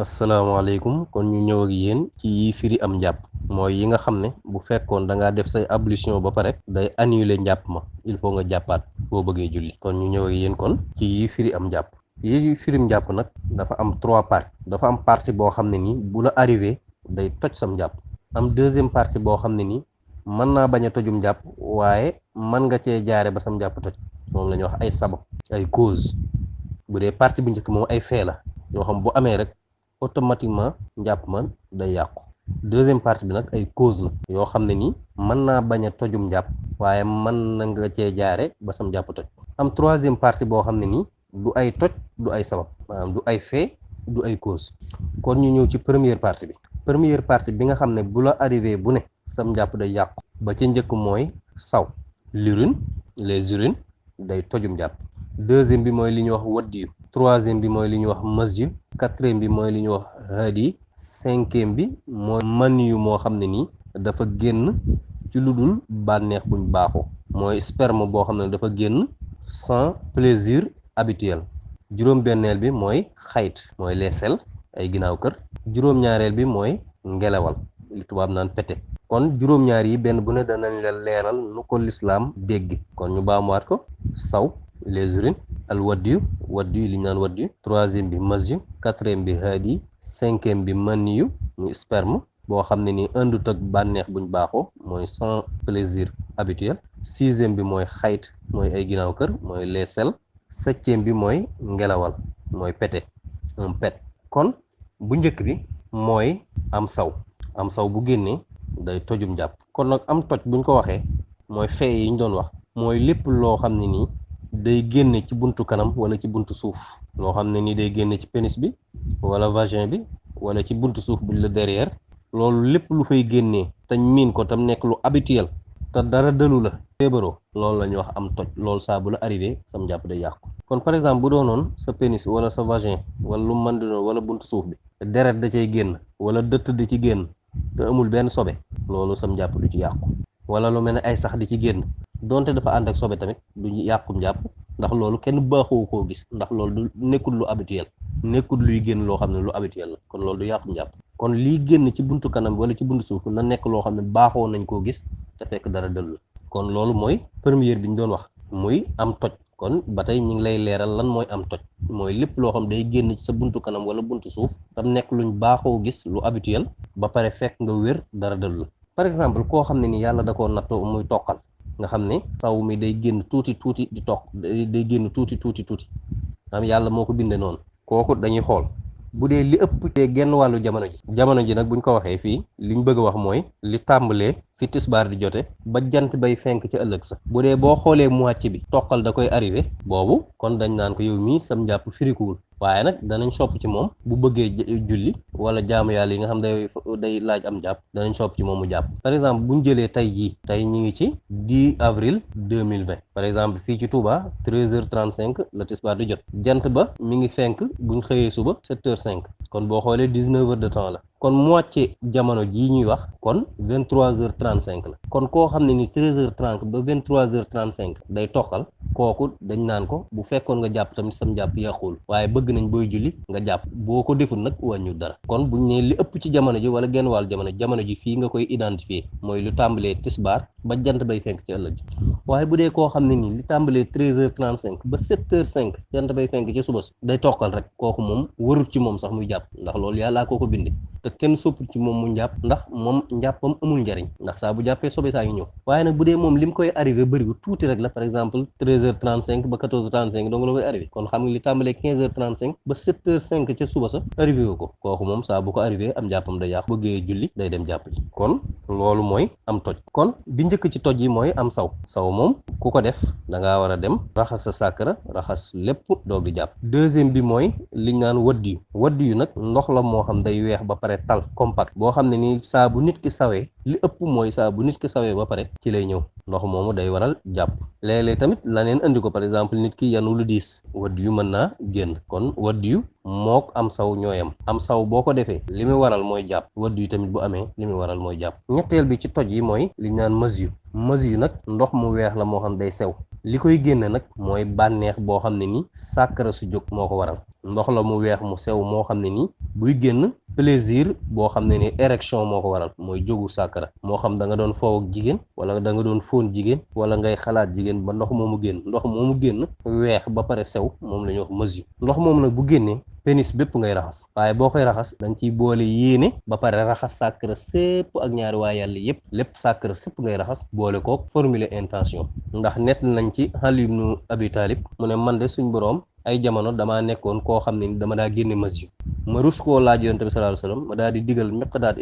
asalaamaaleykum kon ñu ñëw ak yéen ci yi firi am njàpp mooy yi nga xam ne bu fekkoon da ngaa def say ablution ba pare day annuler njàpp ma il faut nga jàppaat boo bëggee julli kon ñu ñëw ak yéen kon ci yi firi am njàpp yi firim njàpp nag dafa am trois parties dafa am partie boo xam ne nii bu la arrivé day toj sam njàpp am deuxième partie boo xam ne nii mën naa bañ a tojum njàpp waaye mën nga cee jaare ba sam njàpp toj moom la ñuy wax ay sabab ay cause bu dee partie bu njëkk moom ay fee la yoo xam bu amee rek automatiquement njàpp man day yàqu deuxième partie bi nag ay cause la yoo xam ne nii mën naa bañ a tojum njàpp waaye mën na nga cee jaare ba sam njàpp toj am troisième partie boo xam ne nii du ay toj du ay sabab maanaam du ay fait du ay cause kon ñu ñëw ci première partie bi nga xam ne bu la arrivé bu ne sam njàpp day yàqu ba ca njëkk mooy saw les urines day tojum njàpp deuxième bi mooy li ñuy wax waddiyu troisième bi mooy li ñuy wax masyu quatrième bi mooy li ñuy wax hadi cinquième bi mooy maniyu moo xam ne nii dafa génn ci lu dul bànneex buñ baaxoo mooy sperme boo xam ne dafa génn sans plaisir habituel juróom-benneel bi mooy xayt mooy les selles ay ginnaaw kër juróom-ñaareel bi mooy ngelawal li tubaab naan pete kon juróom-ñaar yi benn bu ne danañ la leeral nu ko lislaam dégg kon ñu baamuwaat ko saw les urines al waddiyu li ñu naan waddiyu troisième bi masyu quatrième bi hadi cinquième bi maniyu muy sperme boo xam ne ni àndut ak bànneex buñ baaxoo mooy sans plaisir habituel sixième bi mooy xayt mooy ay ginnaaw kër mooy les selles septième bi mooy ngelawal mooy pete un pet kon bu njëkk bi mooy am saw bu génnee day tojum jàpp kon nag am toj buñ ko waxee mooy fee yi ñu doon wax mooy lépp loo xam ne nii day génne ci buntu kanam wala ci buntu suuf loo xam ne nii day génne ci pénis bi wala vagin bi wala ci buntu suuf bi la derrière loolu lépp lu fay génnee te miin ko tam nekk lu habituel te dara dalu la feebaroo loolu la ñuy wax am toj loolu saa bu la arrivé sam njàpp day yàqu kon par exemple bu doonoon sa pénis wala sa vagin wala lu mën di doon wala buntu suuf bi deret da cay génn wala dëtt di ci génn te amul benn sobe loolu sam njàpp du ci yàqu wala lu mel ne ay sax di ci génn donte dafa ànd ak sobe tamit du yàqum njàpp ndax loolu kenn baaxoo koo gis ndax loolu du nekkul lu habituel nekkul luy génn loo xam ne lu habituel la kon loolu du yàqum njàpp kon liy génn ci buntu kanam wala ci buntu suuf na nekk loo xam ne baaxoo nañ koo gis te fekk dara dëll kon loolu mooy première bi ñu doon wax muy am toj kon ba tey ñu ngi lay leeral lan mooy am toj mooy lépp loo xam day génn ci sa buntu kanam wala buntu suuf tam nekk luñ baaxoo gis lu habituel ba pare fekk nga wér dara dëll par exemple koo xam ne ni yàlla da koo nattoo muy toqal nga xam ne saw mi day génn tuuti di toq day génn tuuti xam yàlla moo ko bindee noonu kooku dañuy xool bu dee li ëpp te genn wàllu jamono ji nag buñ ko waxee fii liñ bëgg a wax mooy li tàmbalee fi tisbaar di jote ba jant bay fenk ci ëllëg sa bu dee boo xoolee moitié bi toqal da koy arrivé boobu kon dañ naan ko yow mii sam njàpp firikuwul waaye nag danañ sopp ci moom bu bëggee julli wala jaamu yàlla yi nga xam day laaj am jàpp danañ sopp ci moom mu jàpp par exemple buñ jëlee tey ñi ngi ci 10 avril 2020 par exemple fii ci Touba 13h35 la tisbaar di jot jant ba mi ngi fenk buñ xëyee suba 7h05 kon boo xoolee 19 heures de temps la kon moitié jamono jii ñuy wax kon 23h35 la kon koo xam ne ni 13h30 ba 23h35 day toqal kooku dañ naan ko bu fekkoon nga jàpp tamit sam jàpp yàqul waaye bëgg nañ booy julli nga jàpp boo ko deful nag wàññu dara kon buñ ne li ëpp ci jamono ji wala genn wàll jamono ji fii nga koy identifier mooy lu tàmbalee tisbaar ba jant bay fenk ci ëllëg ji waaye bu dee koo xam ne nii li tàmbalee 13h35 ba 7h05 jant bay fenk ci suba si day toqal rek kooku moom warut ci moom sax muy jàpp ndax loolu yàllaa koo ko bindi te kenn soppul ci moom mu njàpp ndax moom njàppam amul njariñ ndax saa bu jàppee sobe saa ngi ñëw waaye nag bu dee moom li mu koy arrivé bëriwul tuuti rek la par exemple 13h35 ba 14h35 donc la koy arrivé kon xam nga li tàmbalee 15h35 ba 7h05 ca suba sa arrivé wu ko kooku moom saa bu ko arrivé am njàppam day yàqu bëggee julli day dem jàpp ji kon loolu mooy am toj kon bi njëkk ci toj yi mooy am saw moom ku ko def da ngaa war a dem raxas sa sàkkara raxas lépp doog di jàpp deuxième bi mooy liñ naan waddiyu nag ndox la moo xam day weex ba pare tal compact boo xam ne ni saa bu nit ki sawee li ëpp mooy saa bu nit ki sawee ba pare ci lay ñëw ndox moomu day waral jàpp léeg-léeg tamit laneen andi ko par exemple nit ki yanu lu diis waddiyu mën naa génn kon waddiyu mook am saw ñooyam am saw boo ko defee li muy waral mooy jàpp waddiyu tamit bu amee li muy waral mooy jàpp ñetteel bi ci toj yi mooy liñ naan masyu nag ndox mu weex la moo xam day sew li koy génn nag mooy bànneex boo xam ne ni sàkkara su jóg moo ko waral ndox la mu weex mu sew moo xam ne ni buy génn plaisir boo xam ne ni érection moo ko waral mooy jógu sàkkara moo xam da nga doon foow ak jigéen wala da nga doon fóon jigéen wala ngay xalaat jigéen ba ndox moomu génn weex ba pare sew moom la ñuy wax mesure ndox moom nag bu génnee pénis bépp ngay raxas waaye boo koy raxas da nga ciy boole yéene ba pare raxas sàkkara sépp ak ñaari waa yàlla yépp lépp sàkkara sépp ngay raxas boole ko formuler intention ndax nett nañ ci Ali ibnu Abi Talib mu ne man de suñ boroom ay jamono damaa nekkoon koo xam ne ni dama daa génne mesure ma rus koo laaj yonent bi sallallahu alayhi wasallam ma daal di digal Miqdaad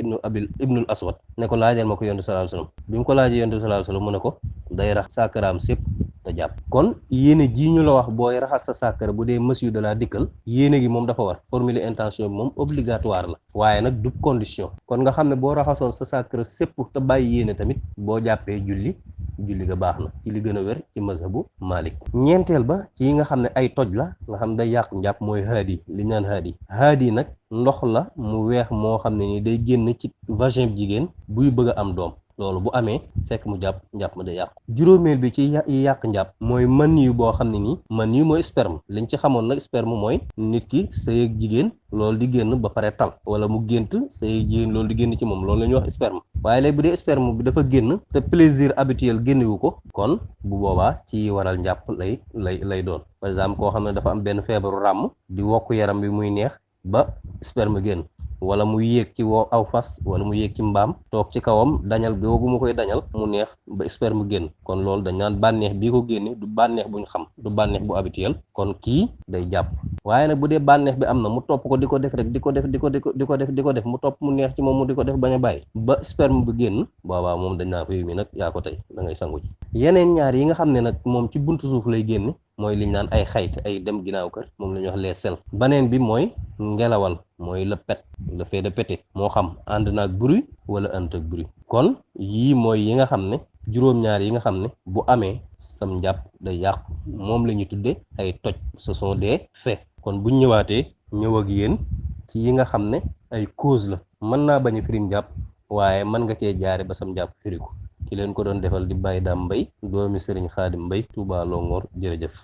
ibnul Aswad ne ko laajal ma ko yonent bi sallallahu alayhi wasallam bi mu ko laajee yonent bi sallallahu alayhi wasallam mu ne ko day rax sàkkaraam sépp te jàpp kon yéene ji ñu la wax booy raxas sa sàkkara bu dee mesure de la dikkal yéene gi moom dafa war formuler intention bi moom obligatoire la waaye nag du condition kon nga xam ne boo raxasoon sa sàkkara sépp te bàyyi yéene tamit boo jàppee julli ga baax na ci li gën a wér ci mazhabu Malik ñeenteel ba ci yi nga xam ne ay toj la nga xam day yàq njàpp mooy haadi li ñu naan haadi nag ndox la mu weex moo xam ne ni day génn ci vagin jigéen buy bëgg a am doom loolu bu amee fekk mu njàpp ma day yàqu juróomeel bi ci yàq njàpp mooy man yu boo xam ne nii man yu mooy sperme liñ ci xamoon nag sperme mooy nit ki sëy ak jigéen loolu di génn ba pare tal wala mu gént sëy ak jigéen loolu di génn ci moom loolu la ñuy wax sperme waaye léegi bu dee sperme bi dafa génn te plaisir habituel génnewu ko kon bu boobaa ci waral njàpp lay doon par exemple koo xam ne dafa am benn feebaru ràmm di wokk yaram bi muy neex ba sperme génn wala mu yéeg ci aw fas wala mu yéeg ci mbaam toog ci kawam dañal googu mu koy dañal mu neex ba sperme génn kon loolu dañ naan bànneex bii ko génne du bànneex bu ñu xam du bànneex bu habituel kon kii day jàpp waaye nag bu dee bànneex bi am na mu topp ko di ko def rek di ko def mu topp mu neex ci moom mu di ko def bañ a bàyyi ba sperme bi génn boobaa moom dañ naan réew mi nag yaa ko tey da ngay sangu ci yeneen ñaar yi nga xam ne nag moom ci buntu suuf lay génne mooy liñ naan ay xayt ay dem ginnaaw kër moom la ñuy wax les selles baneen bi mooy ngelawal mooy le fait de péter moo xam ànd naag bruit wala ànd ak bruit kon yii mooy yi nga xam ne juróom-ñaar yi nga xam ne bu amee sam njàpp day yàqu moom la ñuy tudde ay toj ce sont des faits kon buñ ñëwaatee ñëw ak yéen ci yi nga xam ne ay cause la mën naa bañ a firim njàpp waaye mën nga cee jaare ba sam njàpp firiku ki leen ko doon defal di Baye Dame Mbaye doomi Serigne Khadim Mbaye Touba Longhor jërëjëf